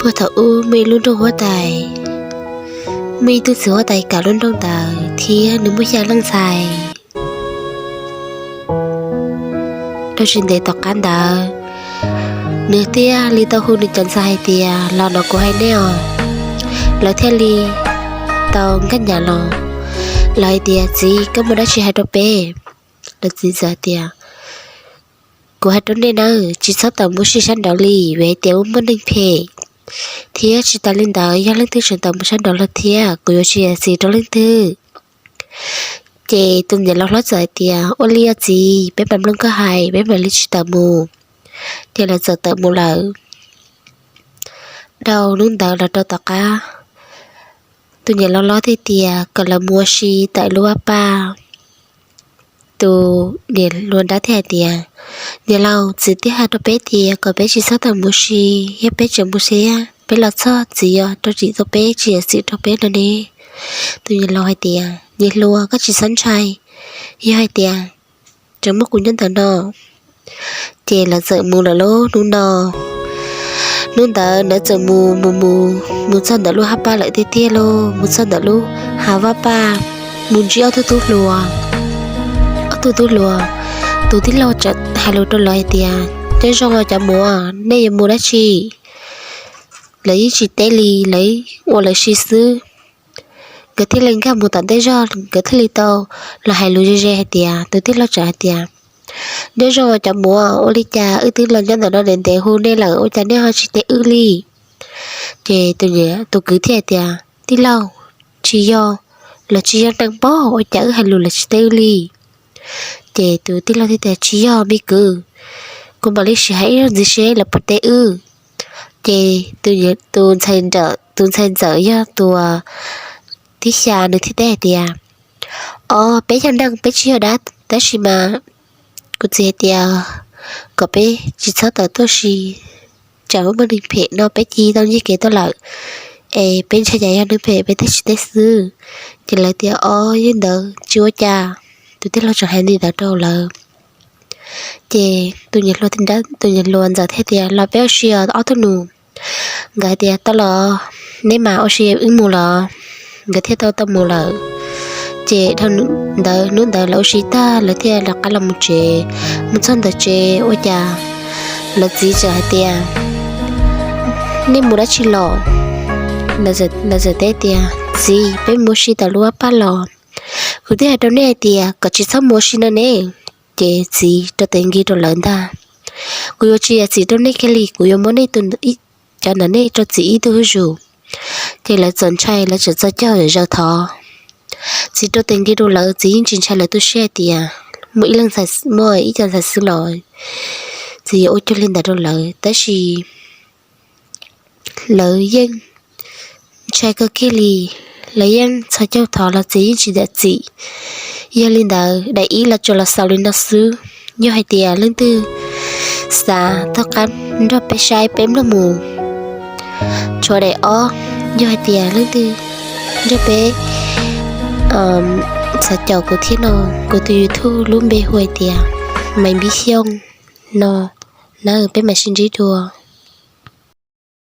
Puag thaum ub muaj ib lub nroog huab tais, muaj ib tug txiv huab tais kav lub nroog ntawd thiab nws muaj xya leej ntxhais. Rau tsis ntev tom qab ntawd, nws thiaj li tau hu nws cov ntxhais hais tias, los no kuv hais nej os. Lawv thiaj li tau nkag nyav los, lawv hais tias, txiv, koj muaj dab tsi hais rau peb? Lawv txiv txawm hais tias, kuv hais rau nej nawb, tsis txhob tawm mus si sab nraud li, vim hais tias muaj neeg phem, thiab tsis tas li ntawd yog leej twg tseem tawm mus sab nraud los thiab kuv yuav tsis yam txim rau leej twg. Ces tus niam laus hlob txawm hais tias, ua li os txiv, peb mam mloog koj hais, peb mam li tsis tawm mus. Ces lawv txawm tawm mus lawm. Dhau hnub ntawd los rau tom qab, tus niam laus hlob thiaj tias kom lawv mus ua si tawm lub vaj paj. Tus niam hluas nrab thiaj hais tias, niam laus, txiv twb hais rau peb tias kom peb tsis txhob tawm mus si, yog peb tseem mus thiab peb los txog txiv yuav rau txim rau peb, tsis yam txim rau peb no ne. Tus niam laus hais tias, niam hluas, koj tsis txhob ntshai, yog hais tias tseem muaj kuv nyob ntawm no. Ces lawv txawm mus lawm lauj. Hnub no, hnub ntawd lawv txawm mus mus mus mus txog ntawm lub hav paj lawm tiag tiag lauj, mus txog ntawm lub hav vaj paj, mus ntsib ob tug tub hluas. Ob tug tub hluas, tus tij laug txawm hais lus rau lawv hais tias, nyob zoo cov muam, nej yuav mus dab tsi? Lawv yeej tsis teb li, lawv ua lawv si xwb. Nkawd thiaj li nkag mus tom ntej zog, nkawd thiaj li tau los hais lus ze ze hais tias, tus tij laug txawm hais tias, nyob zoo cov muam, ua li cas wb twb los nyob ntawm no ntev ntev hu nej lawm ua cas nej ho tsis teb wb li? Ces tus kwv thiaj hais tias, tij laug, tsis yog, lawv tsis yog neeg pob, ua cas wb hais lus lawv tsis teb wb li? Ces tus tij laug thiaj tias, tsis yog me kwv, kuv mam li sim hais ib zaug ntxiv seb lawv puas teb wb. Ces tus ntxhais ntxawm, tus ntxhais ntxawm yog tus tib xya, nws thiaj teb hais tias, o, peb yog neeg, peb tsis yog dab, tab sis mas kuv txiv hais tias kom peb tsis txhob tawm tuaj si, tsam muaj neeg phem no peb cia tau nyiag kev tuaj lawm, es peb ntshai cas yog neeg phem peb thiaj tsis teb xwb. Ces lawv tias, o, yog li ntawd tsis ua cas. Tus tij laug tseem hais li ntawd rau lawv, ces tus niam hluas ntxawm thiaj tias, los peb ua si os ob tug nus. Nkawd hais tias, tau los, neb mam ua si wb mus los. Nkawd thiaj tau tau mus lawm. Ces dhau ntawd, hnub ntawd lawv ua si tag lawv thiaj rov qab los mus tsev. Mus txog ntawm tsev ua cas lawv txiv txawm hais tias, nej mus dab tsi los? Lawv txawm teb tias, txiv, peb mus ua si tawm lub vaj paj los. Kuv twb hais rau nej hais tias kom tsis txhob mus ua si no ne. Ces txiv rau tes nki rau lawv ntag, kuv yuav tsis yam txim rau nej kiag li, kuv yuav muab nej tus, cov ntawm nej rau txiv ib tug zuj zus. Ces lawv txawm ntshai, lawv txawm txhos caug zaws thov. Txiv rau tes nki rau lawv, txiv yeej tsis ntshai lawv tu siab hais tias muaj ib leeg, muaj ib co ntxhais xwb los txiv yuav ua cuag li ntawd rau lawv, tab sis lawv yeej ntshai kawg kiag li, lawv yeej txhos caug thov los txiv yeej tsis yam txim. Yog li ntawd daim ib los tsuas los xaus li no xwb. Yog hais tias leej twg xav tom qab nrog peb saib peb mloog mus, tshuav daim ob. Yog hais tias leej twg nrog peb xav caum kuv thiab no, kuv tus YouTube lub npe hu hais tias Maiv Npib Xyooj no na, peb mam sib ntsib dua.